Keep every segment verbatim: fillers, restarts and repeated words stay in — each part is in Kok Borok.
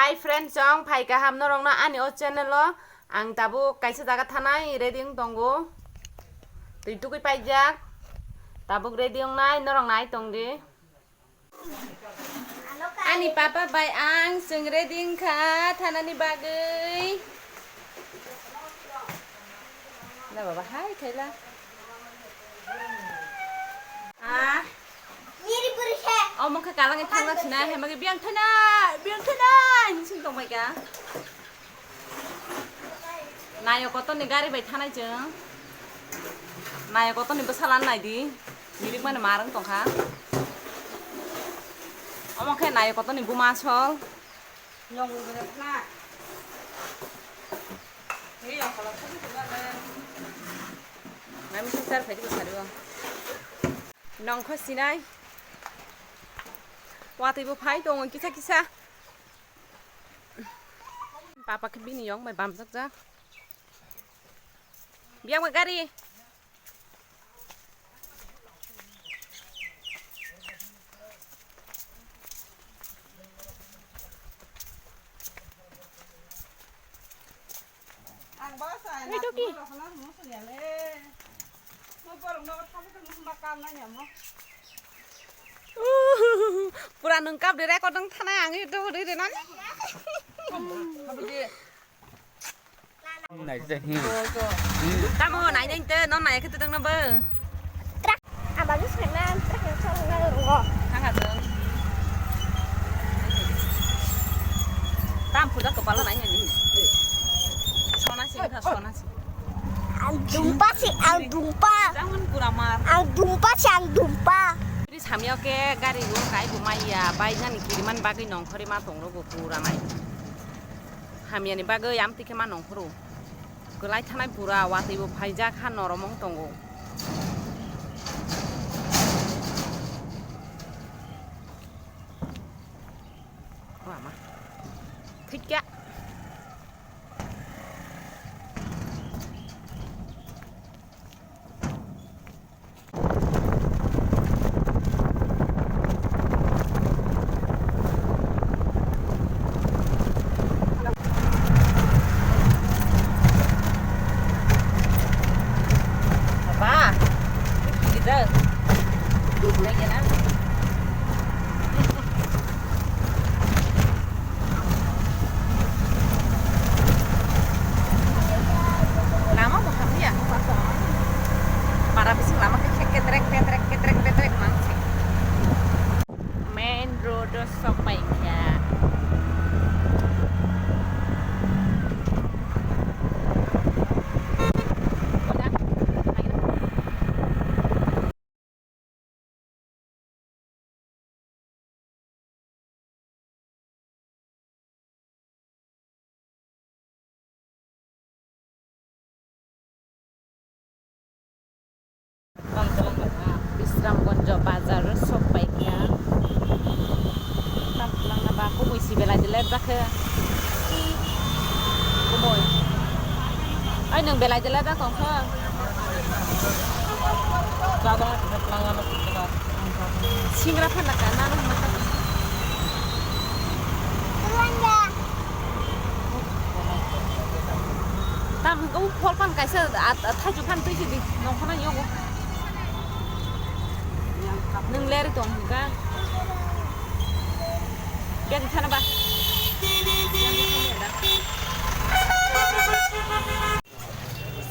Hi friends, chong phai kaham norokno ani o channel o. Ang tabuk kaisa jaga thanai ready wng tongo. Twi tugui paijak. Tabuk ready wngnai, norok nai tongdi. Ani papa bai ang chwng ready wngkha thanani bagwi. Na baba, hai thaila. Ah. Omo khe kalangni thangjak sinai, hai magi biyang thanai, biyang thanai, hinwi sing tongbaikha. Nayok kotorni gari bai thanai chwng. Nayok kotorni bwsala naidi. Mirik mani marwng tongkha. Omo khe nayok kotorni buma sol. Nami sar phai di sari o. Nongkho sinai. Watwi bo phai tongo kisa kisa. Papa khe bini yong bai bamjak jak. Biyang bai gari. Ang ba sa Hey, na Toki. Mo rok na mo so ya le. Mo borok no thabu thabu ma kam na ya mo. Uhuhu. Pura nwng kap de record wng thanai ang YouTube ri ri nani. Tamo nai nai te non nai khe tang na ba. Truck. Abang ni sana truck yang sana nggak nggak. Tang ha tang. Tam puja kepala nai ni. Sona sih, sona sih. Ang dumpa si, ang dumpa. Jangan pura mar. Ang dumpa si, ang dumpa. Ini samya ke gari go kai go maya, bai jani kiriman bagwi nongkhori ma tong rogo pura nai. Hamyani bagwi amtwi khe ma nongkhoro. Kwlai thanai pura watwi bo phaijak ha noromong tongo. O ama. Thikya. Ba, kita. Lagi na. Lama bo hamya. Para bising lama khe ketrek, ketrek, ketrek, ketrek nang se. Main road o sok pai kha. Bisramganj bazar o sok pai kha. Tam kwlangna ba kubui si belai de lepjak khe. Kubui. Ai nwng belai de lepjak tong kha. Singra phan da ka nang ma ka. Tam hwnkhe o phol phan kaisa a, a, thaichuk phan twi sidi nongkhorna yogo. Nwng leri tong hwnkha. Biyang thana ba.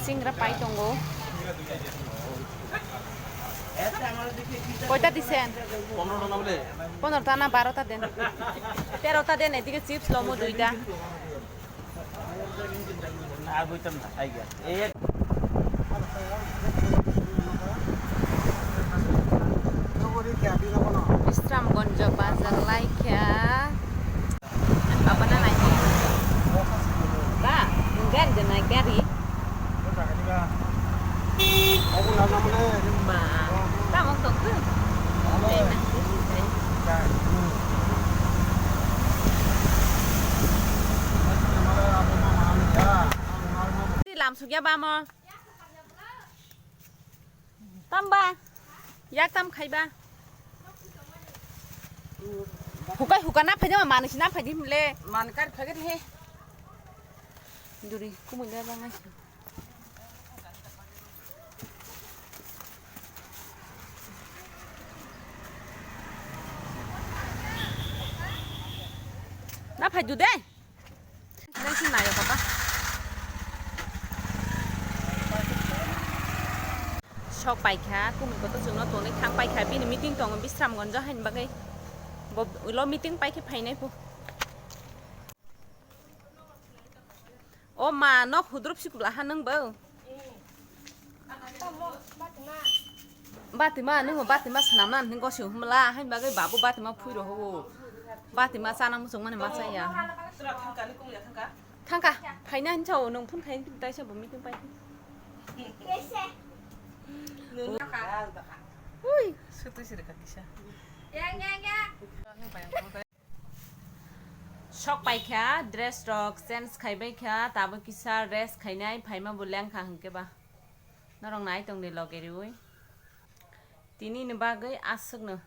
Singra pai tongo. Koita disen? Pondro ta na baro ta den. Tero ta den, edige chips lomo duita. Bisramganj bazar laikha. Baba na nai. Ba, nung gari de nai gari. Ma, tamo tong tu. Lam sugya ba mo. Tamba. Yak tam khaiba. Hukai huka na phaidi ma manwi si na phaidi himle. Man kar phagir he. Duri kumui le bangai. Na phaidu de. Nai si nayo kota. Sok paikha, kumui koto chwngno tonwi thang paikha, bini meeting tongo Bisramganjo haini bagwi. Bo ulo meeting paikhe phainai phu. O ma, nok hudrup si kubla ha nwng bo? Batima, nwng batima swnamna nwng gosi humla, haini bagwi babu batima phui roho. Batima chana muchung mani ma chaya. Thangka, phaina hinsa o nwng phun khai taisa bo meeting pai. Ui. Sutui sirika kisa. Sok paikha, dress rok change khaibai kha, tabo kisa rest khainai, phaima bo lengkha hwnkhe ba. Norok nai tongdi loge riui. Tini ni bagwi aswkno